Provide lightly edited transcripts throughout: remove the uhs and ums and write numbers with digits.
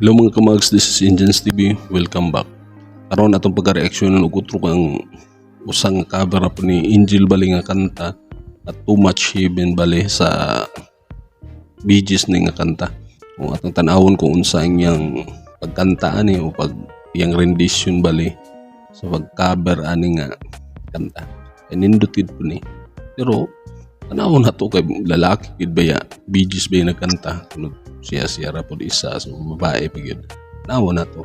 Hello, mga kamags, this is Indians TV. Welcome back. Karon atong pagka-reaction og utro kang usang cover po ni Angel bali nga kanta at Too Much Heaven bali sa Bee Gees ni nga kanta. Kung atong tan-awon kung unsa ang iyang pagkanta ani o pag iyang rendition bali sa pag-cover ani nga kanta. Ay nindot gid po ni. Pero tanawon na to kay lalaki gid baya, Bee Gees ba yung nagkanta, sunod siya siya ra pod isa, so babae pa gyud. Tanawon na to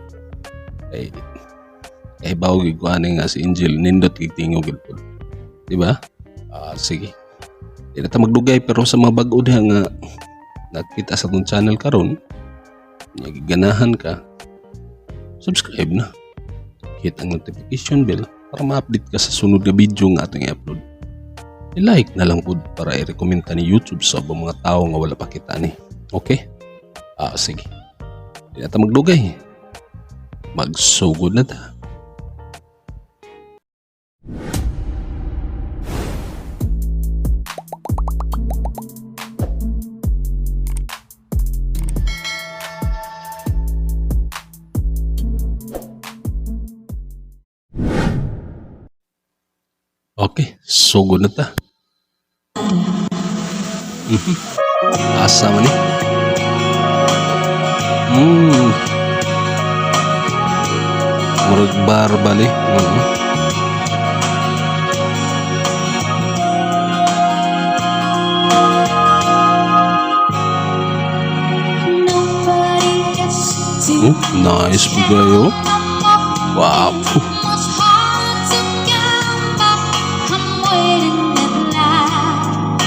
kay kahibaw gid ko ani nga si Angel nindot gid tingog gid pod, di ba? Ah, sige, di na ta magdugay, pero sa mga bag-o diha nga nakita sa atong channel karon nya ganahan ka, subscribe na, hit ang notification bell para ma-update ka sa sunod nga video nga atong i-upload. I-like na lang pud para i-recommend ta ni YouTube sa ubang mga tao nga wala pa kita ni. Okay? Ah, sige. Di na ta magdugay. Magsugod na ta. Okay, sugod na ta. Asa man ni? Murag bar bali. Nobody gets to Nice po kayo. Wow. Much harder to come by. I'm waiting in line.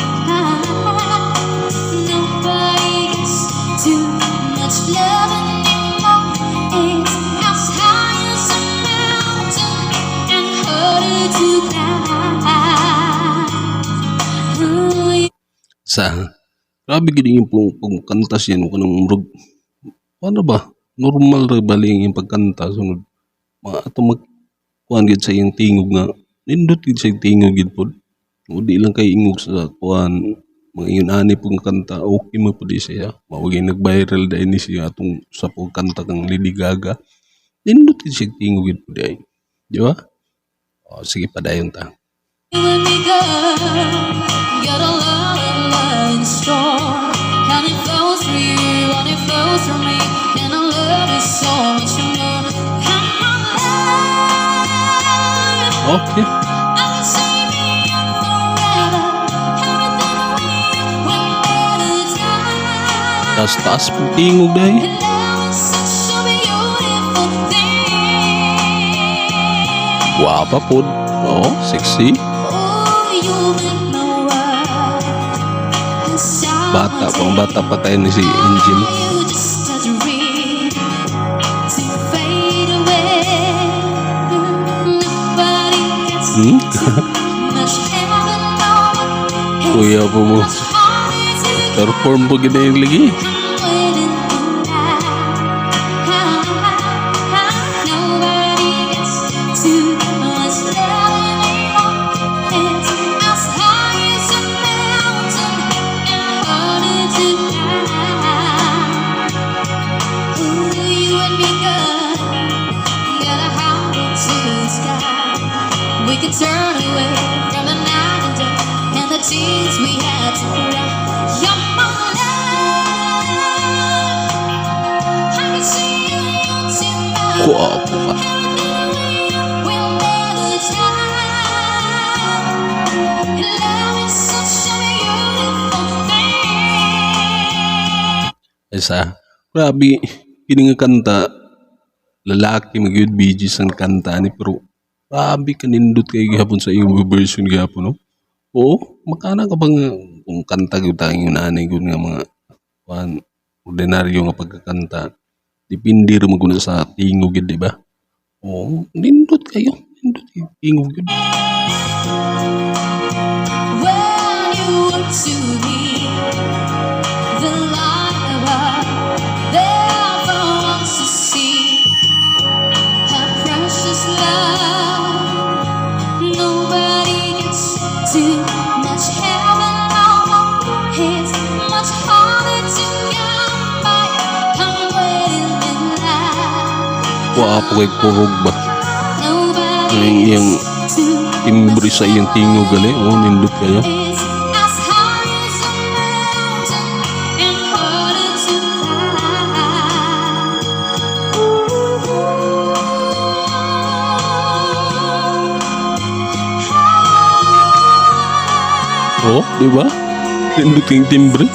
Nobody gets too much love anymore. It's as high as a mountain and harder to climb. Ooh, Sa grabe gid yung pagkanta siya no, kanang murag ano ba, normal ra bali ang iyang pagkanta, sunod mga ato mag kuan gid sa iyang tingog nga nindot gid sa iyang tingog gid pod. O di lang kay ingog sa kuan, mga ingon ani pud nga kanta, okay man pud di siya. Mao gyud nag-viral dahil ni siya atong sa pagkanta kang Lady Gaga. Nindot gid siya tingog gid pud ay, di ba? O, sige, padayon ta. You and me, girl, got a lot of love in store. And it flows through you, and it flows through me, and I love you so much more. And my love, I can see me in forever. Everything we will never die. Taas taas pud tingog dai. And love is such a beautiful thing. Gwapa pod. Oh, sexy. Oh, you make my world inside. Bata pa, ang bata pa tayo ni si Angel. You just a dream to fade away. Nobody gets too much heaven, no. It's Kuya po mo. much harder to Perform po gid yung lagi. I'm waiting in line. Nobody gets too much love anymore. It's as high as a mountain and harder to climb. Ooh, you and me, girl, got a highway to the sky. We can turn away from the night and day and the tears we had to cry. You're my love. I can see you tomorrow. Gwapo ka. Everything we will never die. Love is such a beautiful thing. Isa. Grabe, kini nga kanta, lalaki magyud, Bee Gees ang kanta ni, pero grabe kanindot kay gihapon sa iyong version gihapon, no? Oo, makana ka bang kung kanta gyud ta ingon ani gyud nga mga kuan, ordinaryo nga pagkakanta, depende ra man gud na sa tingog gyud, di ba? Oo, nindot kayo, nindot kayo tingog gyud. When you were to me the light above, there for one to see a precious love. Nobody gets too much heaven, no more. It's much harder to come by. I'm waiting in Gwapo kay kurog ba? Nobody Ang iyang gets too timbre sa iyang tingog gali. Oh, nindot kayo. It's as high as a mountain and harder to climb. Ooh. Oh, di ba? Nindot kayong timbre.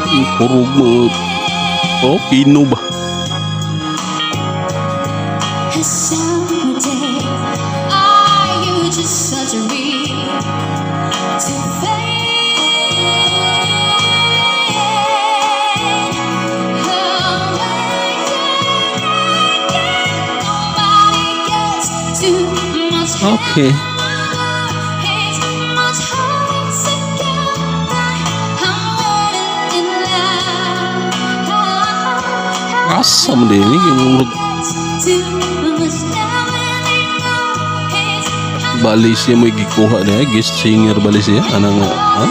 Ang kurog mo. Oh, pino ba? A summer day, are you just such a reed to fade away? Nobody gets too much. It's much harder to get by. I'm waiting in line. Asa man din yung murag Too much now and they know it's bali siya mo gikuha niya, guest singer bali siya ana nga, ha?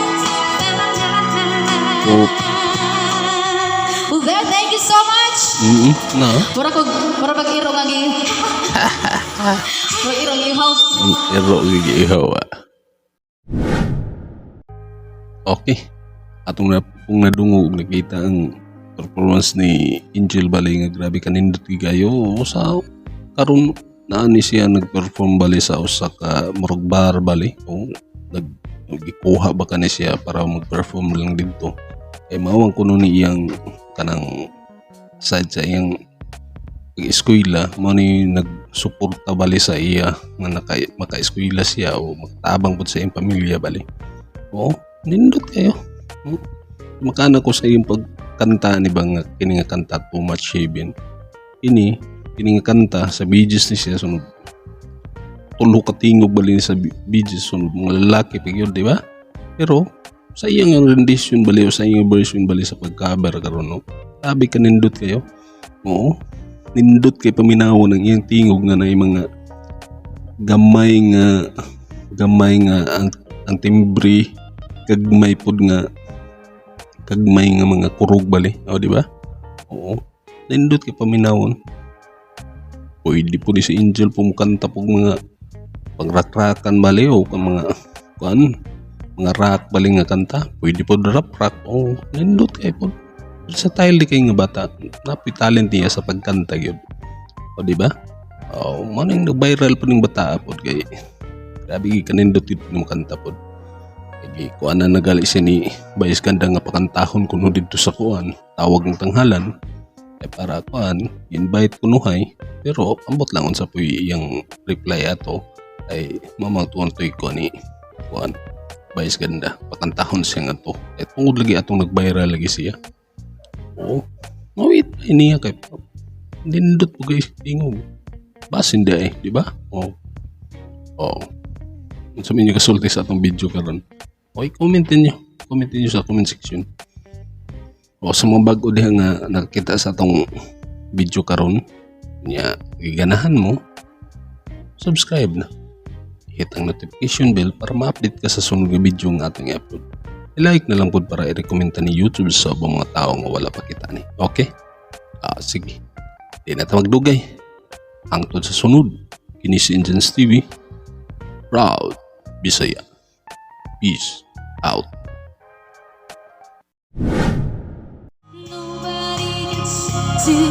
Oh. Well, there, thank you so much. Na. Mura ko, mura pag irong ang mura irong ihaw. Ang ero gigihaw ah. Okay. Atong na kung nadungo og nakita ang performance ni Angel Bali nga grabe kanindot kayo sa karon naa ni siya nag-perform bali sa usa ka murag bar bali o nag gikuha ba kani siya para mag-perform lang didto kay mao ang kuno ni iyang kanang side sa iyang pag-eskwela, mao ni nagsuporta bali sa iya nga naka, maka-eskwela siya o makatabang pud sa iyang pamilya bali. Oo, nindot kayo. Makana ko sa iyong pagkanta ni ba nga kini nga kanta Too Much Heaven. Ini kini nga kanta sa Bee Gees ni siya sunod tulo ka tingog bali ni sa Bee Gees sunod mga lalaki pa gyud, di ba? Pero sa iyang rendition bali o sa iyang version bali sa pag-cover karon, no. Sabi ka nindot kayo. Oo. Nindot kay paminaw ng iyang tingog nga naay mga gamay nga ang timbre kagmay pod nga kagmay nga mga kurog bali. O, di ba? Oo. Nindot kay paminawon. Pwede po ni si Angel pumukanta po mga pangrakrakan bali o kang mga kuan mga rock bali nga kanta. Pwede po rap rock. Oo, nindot kay po. Sa di kay nga bata, napoy talent niya sa pagkanta gyud. O, di ba? Oh, mao ning nag-viral po ning bata pod kay grabe gyud kanindot gyud ni kanta pod. Kay kuan na nagali siya ni Vice Ganda nga pakantahon kuno didto sa kuan, tawag ng tanghalan. Kay para kuan, invite kunuhay, pero ambot lang unsa po'y iyang reply ato ay mamang tuon to'y kuan ni kuan Vice Ganda pakantahon siya nga to. Kay tungod lagi atong nag-viral lagi siya. Oo. No, wait, niya kay nindot po guys, tingog. Basin di eh, di ba? Oo. Oo. Unsa man inyo kasulti sa atong video karon? Okay, comment niyo. Comment niyo sa comment section. O sa mga bago diha nga nakita sa atong video karon, nya giganahan mo, subscribe na. Hit ang notification bell para ma-update ka sa sunod nga video nga atong i-upload. I-like na lang pud para i-recommend ta ni YouTube sa ubang mga tao nga wala pa kita ni. Okay? Ah, sige. Di na ta magdugay. Hangtod sa sunod. Kini si Engines TV. Proud Bisaya. Peace out. Nobody gets too